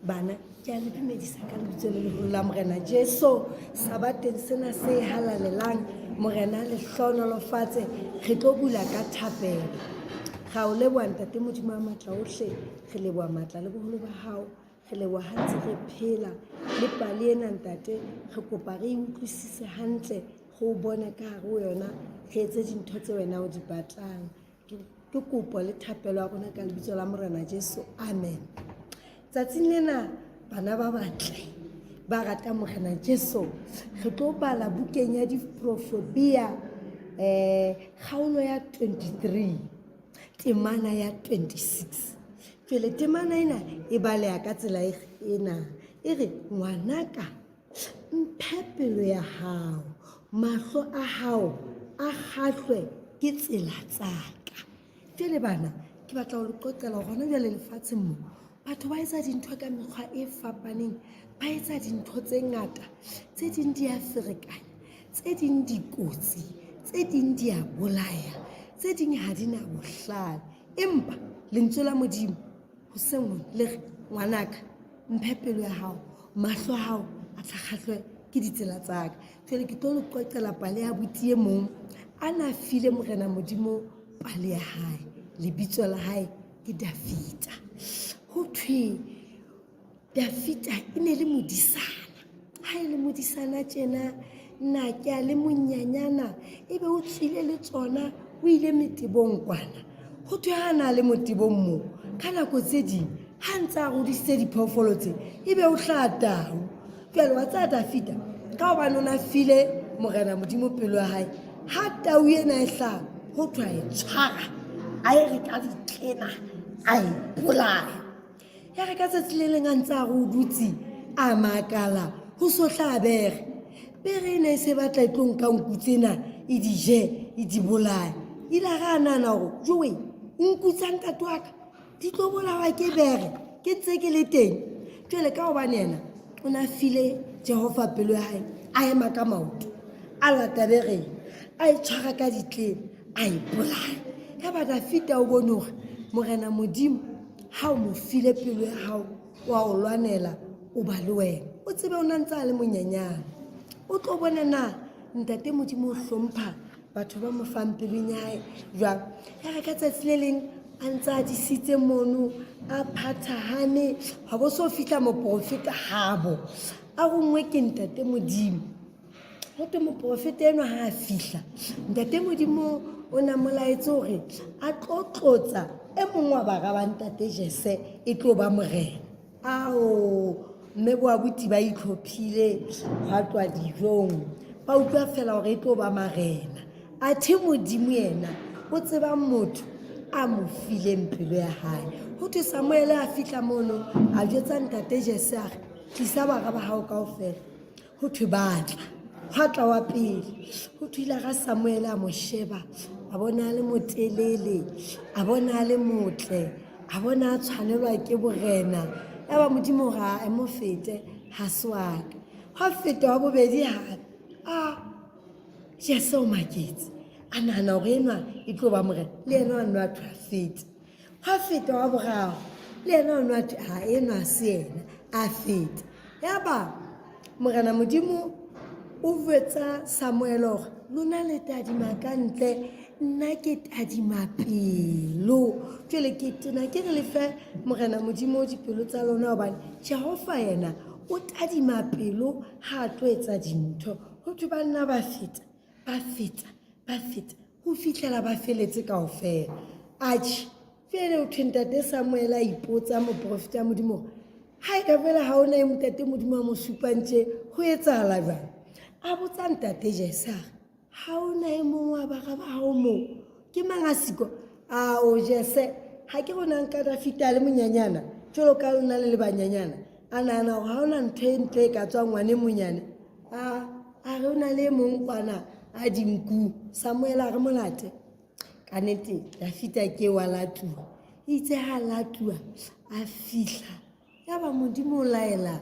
Bana, ke a le dumedisa ka lebitso le leholo la Morena Jesu. Sabateng sena se halalelang, Morena a le hlohonolofatse. Re tlo bula ka thapelo. Ra o leboha Ntate Modimo wa matla ohle, re leboha matla le boholo ba hao. Re leboha ha ntse re phela le pale ena Ntate, re kopa re e utlwisise hantle, re o bone ka hare ho yona, re etse dintho tse wena o di batlang. Ke kopo le thapelo ya rona ka lebitso la Morena Jesu. Amen. Tsatsing lena bana ba batle ba rata Morena Jesu, re tlo bala bukeng ya Diprofobia kgaolo ya 23 temana ya 26. Jwale temana ena e baleha ka tsela ena e re, ngwanaka Mphe pelo ya hao, mahlo a hao a kgahlwe ke tsela tsa ka. Jwale bana, ke batla ho le qoqela hore hona jwale lefatsheng mo batho ba etsa dintho ka mekgwa e fapaneng, ba etsa dintho tse ngata, tse ding di a ferekanya, tse ding di kotsi, tse ding di a bolaya, tse ding ha di na bohlale. Empa lentswe la Modimo hoseng hona le re, ngwanaka, mphe pelo ya hao, mahlo a hao a tla kgahlwe ke ditsela tsa ka. Jwale ke tlo le qoqela pale ya abuti e mong a na file Morena Modimo pale ya hae. Lebitso la hae ke Dafita. Ho thwe Dafita e ne le modisana. Ha e le modisana tjena, nna ke a le monyanyana, ebe o tswile le tsona, o ile metebong kwana. Ho thwe ha na le motebong moo, ka nako tse ding, ha ntse a rodisitse diphoofolo tse, ebe o hlaha tau. Jwale wa tsaya Dafita, ka hobane o na file Morena Modimo pelo ya hae, ha tau ena e hlaha, ho thwe a e tshwara, a e re ka ditlena, a e bolaya. Ya re ka tsatsi le leng a ntse a re o dutse a makala ho so hlaha bere. Bere e ne e se batla e tlo nka nku tsena e di je e di bolaye. Ile a re a nahana hore jowe nku tsa ntate wa ka di tlo bolawa ke bere ke ntse ke le teng. Jwale ka hobane yena o ne a file Jehova pelo ya hae, a ema ka maoto a lata bereng, a e tshwara ka ditleng, a e bolaya. Ya ba Dafita o bone hore Morena Modimo ha o mo file pelo ya hao, wa o lwanela, o ba le wena. O tsebe o na ntse a le monyenyane. O tlo bona na Ntate Modimo o hlompha batho ba mo fang pelong ya hae jwang. Ya re ka tsatsi le leng a ntse a disitse mono, a phathahane, ha bo so fihla moprofeta habo. A rongwe ke Ntate Modimo. Ho thwe moprofeta enwa ha a fihla, Ntate Modimo o na mo laetse hore a tlo tlotsa e mong wa bara ba Ntate Jese e tlo ba morena. Ao, mme bo abuti ba itlhophile hwa tlwa dijong, ba utlwa fela hore e tlo ba marena. Athe Modimo yena o tseba motho a mo fileng pelo ya hae. Ho thwe Samuele a fihla mono, a jwetsa Ntate Jese a re, tlisa bara ba hao kaofela. Ho thwe ba tla, hwa tla wa pele. Ho thwe ile ga Samuele a mo sheba, a bona a le motelele, a bona a le motle, a bona a tshwanelwa ke borena. Ya ba Modimo ga a mo fete, ha se wa ka. Hwa feta wa bobedi hape. A Jese o maketse, a nahana hore enwa e tlo ba morena, le yena wa nwa a thwe a fete. Hwa feta wa boraro, le yena o nwa thwe, ha enwa ha se yena, a feta. Ya ba Morena Modimo o jwetsa Samuele hore lona le tadima ka ntle, nna ke tadima pelo. Jwale ke tena ke re le fe Morena Modimo dipelo tsa lona, hobane Jehova yena o tadima pelo ha a tlo etsa dintho. Ho thwe ba nna ba feta, ba feta, ba feta ho fihlela ba feletse kaofela. Atjhe, jwale ho thwe Ntate Samuele a ipotsa moprofeta wa Modimo hore ha e ka fela ha ona e Ntate Modimo a mo supang tje, ho etsahala jwang? A botsa Ntate Jese a re, ha ona e mong wa bara ba hao moo? Ke mang a siko? Ao Jese, ha ke rona nka Dafita a le monyanyana jwalo ka lona le le banyanyana. A nahana hore ha ona ntho e ntle e ka tswang ngwaneng monyane. A a re o na le e mong kwana a dinku. Samuele a re molate. Ka nnete Dafita ke wa latuwa. Itse ha latuwa a fihla. Ya ba Modimo o laela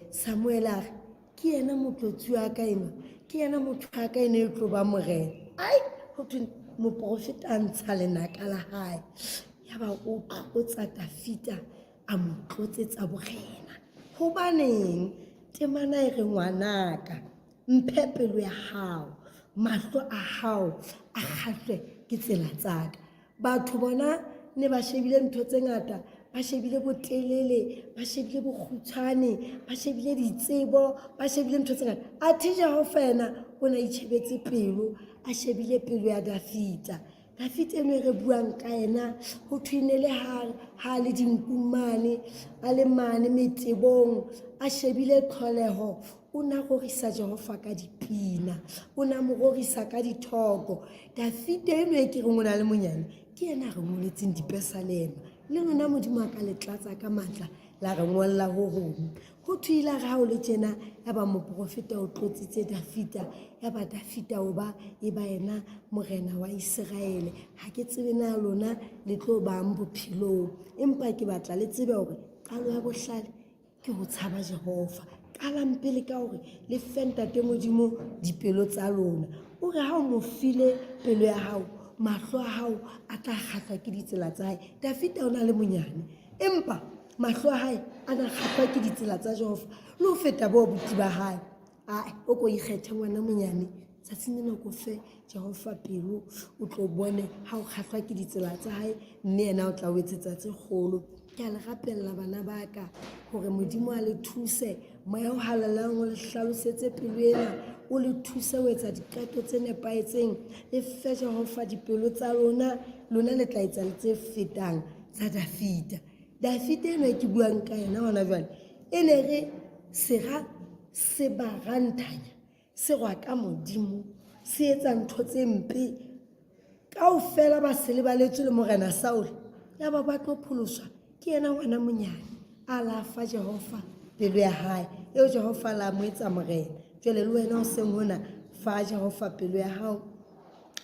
Samuele a re, ke yena motlotsi wa ka enwa, ke yena motho wa ka ena e tlo ba morena. Ai, ho thwe moprofeta a ntsha lenaka la hae. Ya ba o tlotsa Dafita. A mo tlotsetsa borena. Hobaneng? Temana e re ngwanaka, mphe pelo ya hao, mahlo a hao a kgahlwe ke tsela tsa ka. Batho bona ne ba shebile ntho tse ngata, ba shebile botelele, ba shebile bokgutshwane, ba shebile ditsebo, ba shebile ntho tse ngata. Athe Jehova yena o ne a itjhebetse pelo, a shebile pelo ya Dafita. Dafita eno e re buang ka yena, ho thwe ne le ha ha le dinkung mane, a le mane metebong, a shebile tlholeho, o na rorisa Jehova ka dipina, o na mo rorisa ka dithoko. Dafita eno e ke reng o na le monyane, ke yena a re ngoletseng dipesalema. Le lona Modimo a ka le tlatsa ka matla la re ngolla ho hong. Ho thwe ile re ha o le tjena, ya ba moprofeta o tlotsitse Dafita, ya ba Dafita o ba e ba yena morena wa Iseraele. Ha ke tsebe na lona le tlo bang bophelong, empa ke batla le tsebe hore qalo ya bohlale ke ho tshaba Jehova. Qalang pele ka hore le fe Ntate Modimo dipelo tsa lona. O re ha o mo file pelo ya hao, mahlo a hao a tla kgahlwa ke ditsela tsa hae. Dafita o na le monyane, empa mahlo a hae a na kgahlwa ke ditsela tsa Jehova le ho feta bo abuti ba hae. Ae, o ko ikgethe ngwana monyane, tsatsing lena ko fe Jehova pelo, o tlo bone ha o kgahlwa ke ditsela tsa hae, mme yena o tla o etsetsa tse kgolo. Ke a le rapella bana ba ka hore Modimo a le thuse, Moya o Halalelang o le hlalosetse pelo ena, o le thuse ho etsa diqeto tse nepahetseng. Le fe Jehova dipelo tsa lona, lona le tla etsa le tse fetang tsa Dafita. Dafita enwa e ke buang ka yena hona jwale, e ne re sera se ba ranthanya, se rwaka Modimo, se etsa ntho tse mpe kaofela, ba se lebaletswe le morena Saule, ya ba ba tlo pholoswa ke yena ngwana monyane a la fa Jehova pelo ya hae, eo Jehova la mo etsa morena. Jwale le wena hoseng hona, fa Jehova pelo ya hao,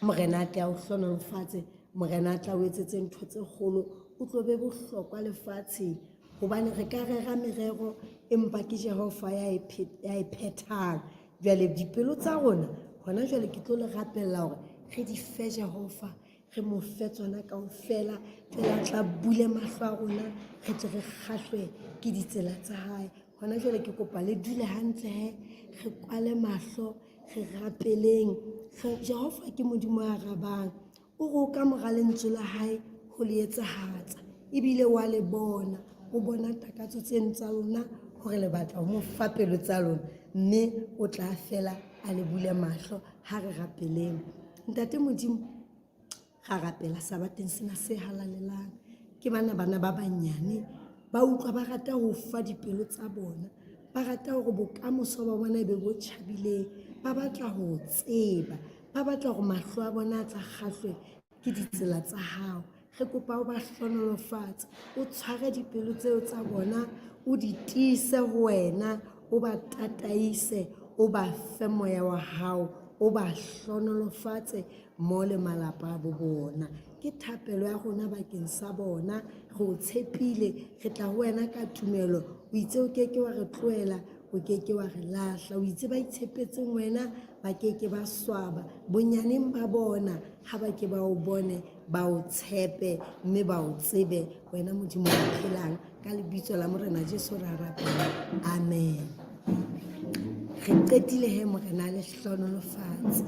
morena a tle a o hlonolofatse, morena a tla o etsetse ntho tse kgolo, o tlo be bohlokwa lefatsheng. Hobane re ka rera merero, empa ke Jehova ya e ya e phethang. Jwale dipelo tsa rona hona jwale ke tlo le rapella hore re di fe Jehova, re mo fe tsona kaofela, jwale a tla bule mahlo a rona, re tle re kgahlwe ke ditsela tsa hae. Hona jwale ke kopa le dule hantle he, re kwale mahlo, re rapeleng. Jehova ke Modimo a arabang. O re o ka mora lentswe la hae ho le etsahatsa, ebile wa le bona, o bona takatso tseno tsa lona hore le batla ho mo fa pelo tsa lona, mme o tla fela a le bule mahlo. Ha re rapeleng. Ntate Modimo, ra rapela sabateng sena se halalelang. Ke bana bana ba banyane ba utlwa ba rata ho fa dipelo tsa bona, ba rata hore bokamoso ba bona e be bo tjhabileng, ba batla ho tseba, ba batla hore mahlo a bona a tla kgahlwe ke ditsela tsa hao. Re kopa o ba hlonolofatse, o tshware dipelo tseo tsa bona, o di tiise ho wena, o ba tataise, o ba fe moya wa hao, o ba hlonolofatse mo le malapa a bo bona. Ke thapelo ya rona bakeng sa bona. Re o tshepile, re tla ho wena ka tumelo. O itse o ke ke wa re tlohela, o ke ke wa re lahla. O itse ba itshepetseng wena ba ke ke ba swaba. Bonyaneng ba bona ha ba ke ba o bone, ba o tshepe mme ba o tsebe, wena Modimo wa phelang. Ka lebitso la Morena Jesu ra rapela, amen. Re qetile he, Morena a le hlonolofatse.